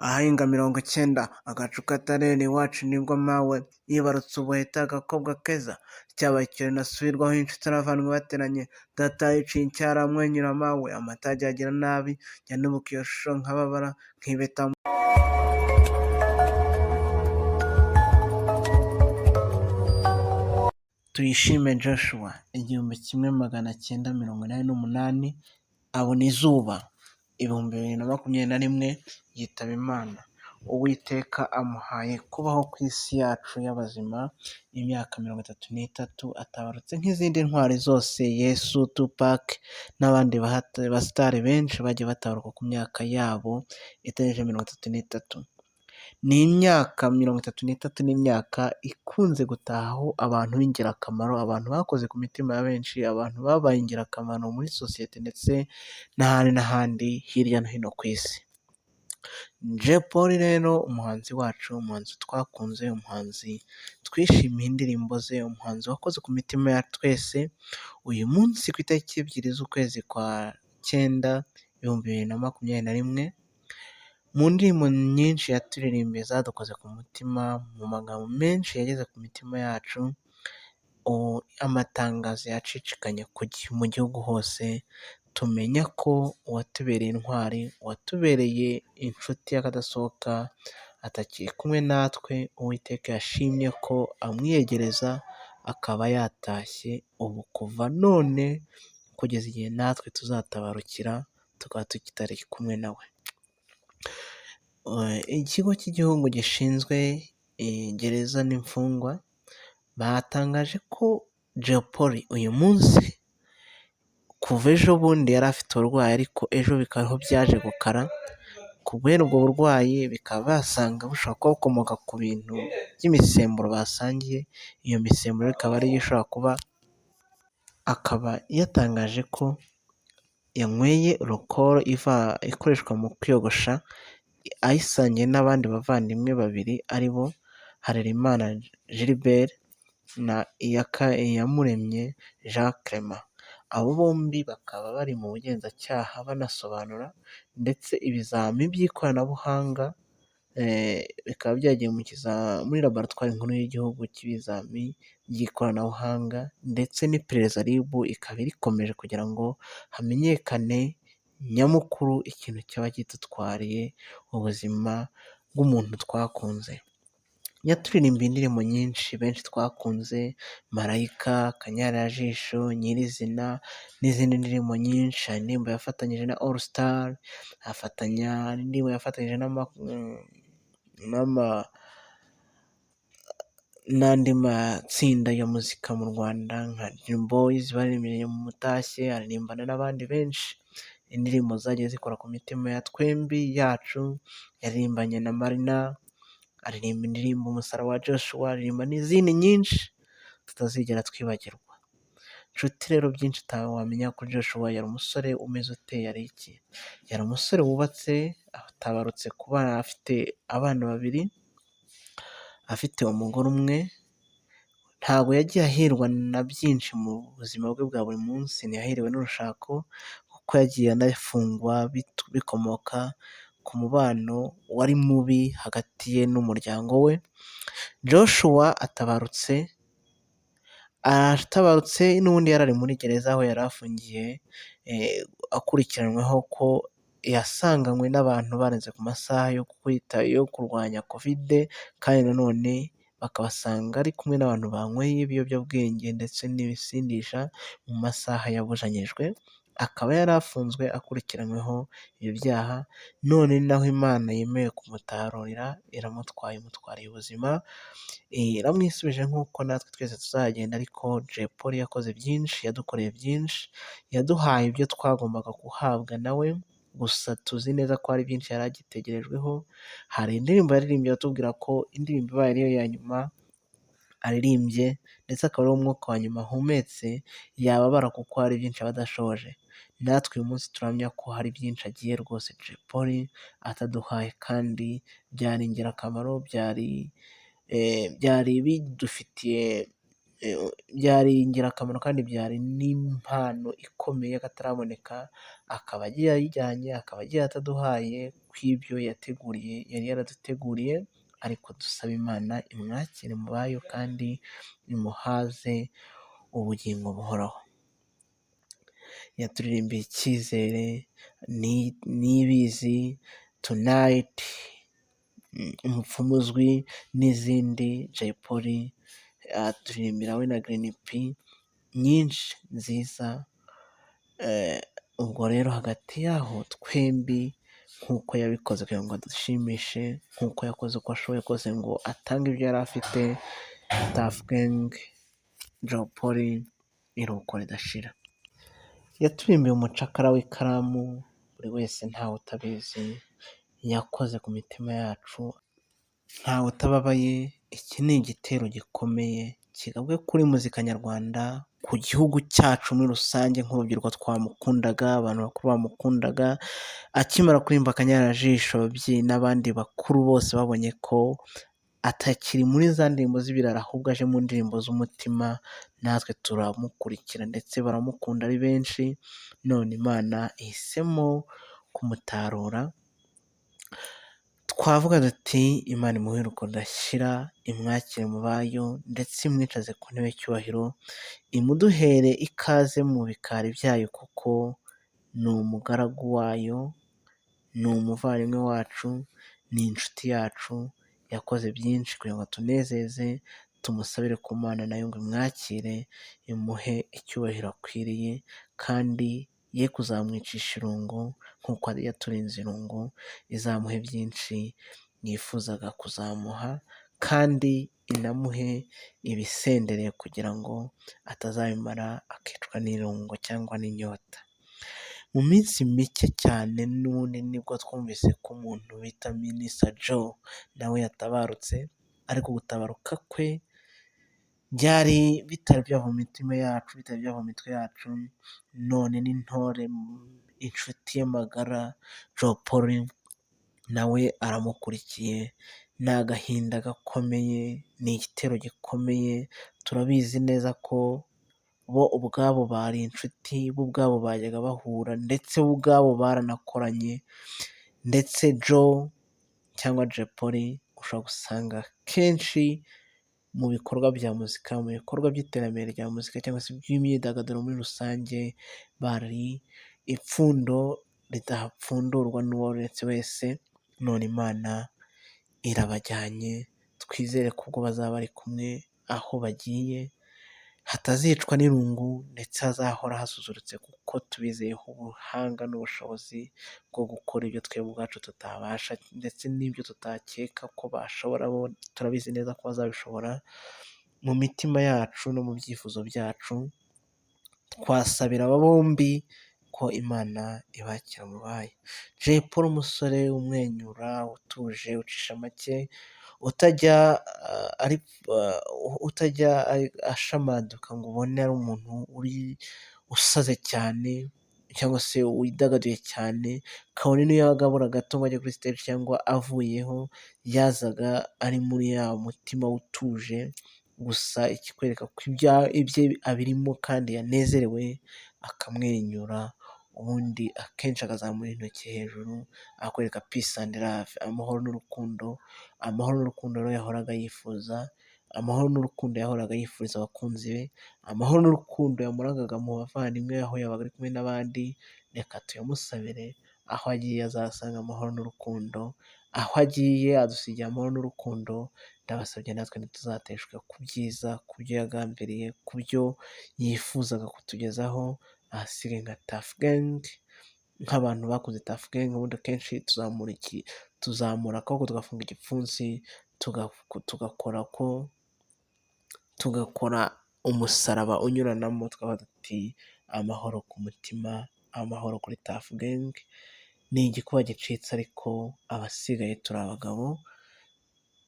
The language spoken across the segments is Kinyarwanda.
Ahahinga 90 agacu katarera iwacu nibwo mawe yibarutse ubuheta agakobwa keza cyabaye ikirori ntasubirwaho inshuti n'abavandimwe bateranye data yiciye icyara amwenyura mawe amatage agira nabi njya nibuka iyo shusho nkababara nkibeta. Tuyishime Joshua 1988 abona izuba, 2021 yitaba Imana. Uwiteka amuhaye kubaho ku isi yacu y'abazima imyaka 33, atabarutse nk'izindi ntwari zose Yesu, Tupac n'abandi basitari benshi bagiye batabaruka ku myaka yabo itarengeje 33. Ni imyaka 33 ni imyaka ikunze gutahaho abantu b'ingirakamaro, abantu bakoze ku mitima ya benshi, abantu babaye ingirakamaro muri sosiyete ndetse n'ahandi n'ahandi hirya no hino ku isi. Jay Polly rero umuhanzi wacu, umuhanzi twakunze, umuhanzi twishimiye indirimbo ze, umuhanzi wakoze ku mitima ya twese, uyu munsi ku itariki 2 z'ukwezi kwa cyenda 2021, mu ndirimbo nyinshi yaturirimbiye zadukoze ku mutima, mu magambo menshi yageze ku mitima yacu, amatangazo yacicikanye mu gihugu hose, tumenya ko uwatubereye intwari, uwatubereye inshuti y'akadasohoka atakiri kumwe natwe, Uwiteka yashimye ko amwiyegereza akaba yatashye, ubu kuva none kugeza igihe natwe tuzatabarukira tukaba tutari kumwe nawe. Ikigo cy'igihugu gishinzwe gereza n'imfungwa batangaje ko Jay Polly uyu munsi kuva ejo bundi yari afite uburwayi ariko ejo bikaba ariho byaje gukara, kubera ubwo burwayi bikaba basanga bushobora kuba bukomoka ku bintu by'imisemburo basangiye, iyo misemburo ikaba ariyo ishobora kuba, akaba yatangaje ko yanyweye rukoro ikoreshwa mu kwiyogosha, ayisangiye n'abandi bavandimwe babiri aribo Harerimana Gilbert na Iyamuremye Jean Clement. Abo bombi bakaba bari mu bugenzacyaha banasobanura ndetse ibizami by'ikoranabuhanga bikaba byagiye muri laboratwari nkuru y'igihugu cy'ibizami by'ikoranabuhanga ndetse n'iperereza RIB ikaba irikomeje kugira ngo hamenyekane nyamukuru ikintu cyaba gidutwariye ubuzima bw'umuntu twakunze. Yaturirimbiye indirimbo nyinshi benshi twakunze, Marayika, Akanyarajisho, Nyirizina n'izindi ndirimbo nyinshi, hari indirimbo yafatanyije na All Star, afatanya indirimbo yafatanyije n'andi matsinda ya muzika mu Rwanda nka Dream Boys baririmbye Mutashye, aririmbana n'abandi benshi, indirimbo zagiye zikora ku mitima ya twembi yacu, yaririmbanye na Marina, aririmba indirimbo Umusaraba wa Joshua, aririmba n'izindi nyinshi tutazigera twibagirwa. Nshuti rero byinshi wamenya kuri Joshua, yari umusore umeze ute, yari iki? Yari umusore wubatse, atabarutse kuba afite abana babiri, afite umugore umwe, ntabwo yagiye ahirwa na byinshi mu buzima bwe bwa buri munsi, ntiyahiriwe n'urushako kuko yagiye anafungwa bikomoka ku mubano wari mubi hagati ye n'umuryango we. Joshua atabarutse n'ubundi yari ari muri gereza aho yari afungiye akurikiranyweho ko yasanganywe n'abantu barenze ku masaha yo kwita yo kurwanya Kovide kandi nanone bakabasanga ari kumwe n'abantu banyweye ibiyobyabwenge ndetse n'ibisindisha mu masaha yabujanyijwe, akaba yari afunzwe akurikiranyweho ibyo byaha, none naho Imana yemeye kumutarurira iramutwaye imutwariye ubuzima, iramwisubije nk'uko natwe twese tuzagenda ariko Jay Polly yakoze byinshi, yadukoreye byinshi, yaduhaye ibyo twagombaga guhabwa nawe, gusa tuzi neza ko hari byinshi yari agitegerejweho, hari indirimbo yaririmbye atubwira ko indirimbo ibaye ariyo ya nyuma aririmbye ndetse akaba ari umwuka wa nyuma ahumetse, yababara kuko hari byinshi aba adashoje. Natwe uyu munsi turamya ko hari byinshi agiye rwose Jay Polly ataduhaye kandi byari ingirakamaro, byari bidufitiye Byari ingirakamaro kandi byari n'impano ikomeye y'akataraboneka, akaba agiye ayijyanye, akaba agiye ataduhaye ku ibyo yateguriye, yari yaraduteguriye, ariko dusabe Imana imwakire mu bayo kandi imuhaze ubugingo buhoraho. Yaturirimbiye Icyizere, Nibizi, Tonight, Umupfumu Uzwi n'izindi. Jay Polly aturirimbira we na Green P nyinshi nziza. Ubwo rero hagati yaho twembi, nk'uko yabikoze kugira ngo adushimishe, nk'uko yakoze uko ashoboye kose ngo atange ibyo yari afite, Tuff Gang, Jay Polly, iruhuko ridashira. Yaturirimbiye Umucakara w'Ikaramu, buri wese ntawe utabizi, yakoze ku mitima yacu, ntawe utababaye. Iki ni igitero gikomeye kigabwe kuri muzika nyarwanda, ku gihugu cyacu muri rusange. Nk'urubyiruko twamukundaga, abantu bakuru bamukundaga, akimara kuririmba Akanyarirajisho, ababyeyi n'abandi bakuru bose babonye ko atakiri muri za ndirimbo z'ibirara, ahubwo aje mu ndirimbo z'umutima, natwe turamukurikira ndetse baramukunda ari benshi. None Imana ihisemo kumutarura. Twavuga duti Imana imuhe iruhuko ridashira, imwakire mu bayo ndetse imwicaze ku ntebe y'icyubahiro, imuduhere ikaze mu bikari byayo, kuko ni umugaragu wayo, ni umuvandimwe wacu, ni inshuti yacu, yakoze byinshi kugira ngo atunezeze. Tumusabire ku Mana nayo ngo imwakire, imuhe icyubahiro akwiriye, kandi ye kuzamwicisha irungu nk'uko yaturinze irungu, izamuhe byinshi yifuzaga kuzamuha, kandi inamuhe ibisendereye kugira ngo atazabimara akicwa n'irungu cyangwa n'inyota. Mu minsi mike cyane n'ubundi nibwo twumvise ko umuntu bita Minisita Joe nawe yatabarutse, ariko gutabaruka kwe byari bitari byava mu mitima yacu, bitari byava mu mitwe yacu. None n'intore, inshuti ye magara Jay Polly nawe aramukurikiye. Ni agahinda gakomeye, ni igitero gikomeye. Turabizi neza ko bo ubwabo bari inshuti, bo ubwabo bajyaga bahura, ndetse bo ubwabo baranakoranye. Ndetse Joe cyangwa Jay Polly ushobora gusanga kenshi mu bikorwa bya muzika, mu bikorwa by'iterambere rya muzika cyangwa se by'imyidagaduro muri rusange, bari ipfundo ridapfundurwa n'uwabonetse wese. None Imana irabajyanye, twizere ko ubwo bazaba bari kumwe aho bagiye hatazicwa n'irungu, ndetse hazahora hasusurutse, kuko tubizeyeho ubuhanga n'ubushobozi bwo gukora ibyo twebwe ubwacu tutabasha, ndetse n'ibyo tutakeka ko bashobora, bo turabizi neza ko bazabishobora. Mu mitima yacu no mu byifuzo byacu, twasabira aba bombi ko Imana ibakira mu bayo. Jay Polly, umusore umwenyura, utuje, ucisha make, utajya ashamaduka ngo ubone ari umuntu uri usaze cyane cyangwa se widagaduye cyane, kabone n'iyo yabaga abura gato ngo ajye kuri stage cyangwa avuyeho, yazaga ari muri ya mutima utuje. Gusa ikikwereka ko ibye abirimo kandi yanezerewe, akamwenyura, ubundi akenshi akazamura intoki hejuru akwereka peace and love, amahoro n'urukundo. Amahoro n'urukundo rero yahoraga yifuza, amahoro n'urukundo yahoraga yifuriza abakunzi be, amahoro n'urukundo yamurangaga mu bavandimwe aho yabaga ari kumwe n'abandi, reka tuyamusabire aho agiye azasanga amahoro n'urukundo. Aho agiye adusigiye amahoro n'urukundo. Ndabasabye natwe ntituzateshwe ku byiza, ku byo yagambiriye, ku byo yifuzaga kutugezaho. Ahasigaye nka Tuff Gang, nk'abantu bakoze Tuff Gang, ubundi akenshi tuzamura iki, tuzamura akaboko tugafunga igipfunsi, tugakora ko tugakora umusaraba unyuranamo, tukavuga tuti amahoro ku mutima, amahoro kuri Tuff Gang. Ni igikuba gicitse, ariko abasigaye turi abagabo,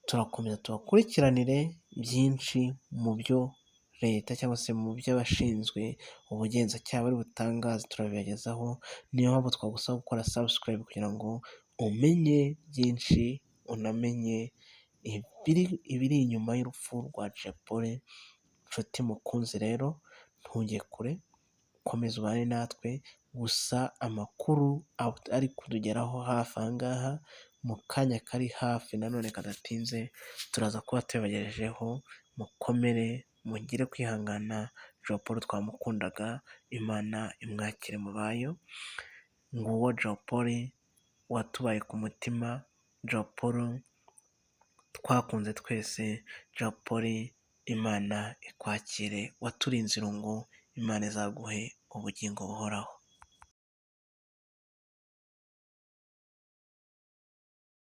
turakomeza tubakurikiranire byinshi mu byo leta cyangwa se mu byo abashinzwe ubugenzacyaha bari butangaze, turabibagezaho. Niyo mpamvu twagusaba gukora subscribe kugira ngo umenye byinshi, unamenye ibiri inyuma y'urupfu rwa Jay Polly. Nshuti mukunzi rero, ntujye kure, komeza ubane natwe, gusa amakuru ari kutugeraho hafi aha ngaha mu kanya kari hafi nanone kadatinze turaza kuba tubagejejeho, mukomere mugire kwihangana, Jay Polly twamukundaga, Imana imwakire mu bayo, nguwo Jay Polly watubaye ku mutima, Jay Polly twakunze twese, Jay Polly Imana ikwakire, waturinze irungu, Imana izaguhe ubugingo buhoraho.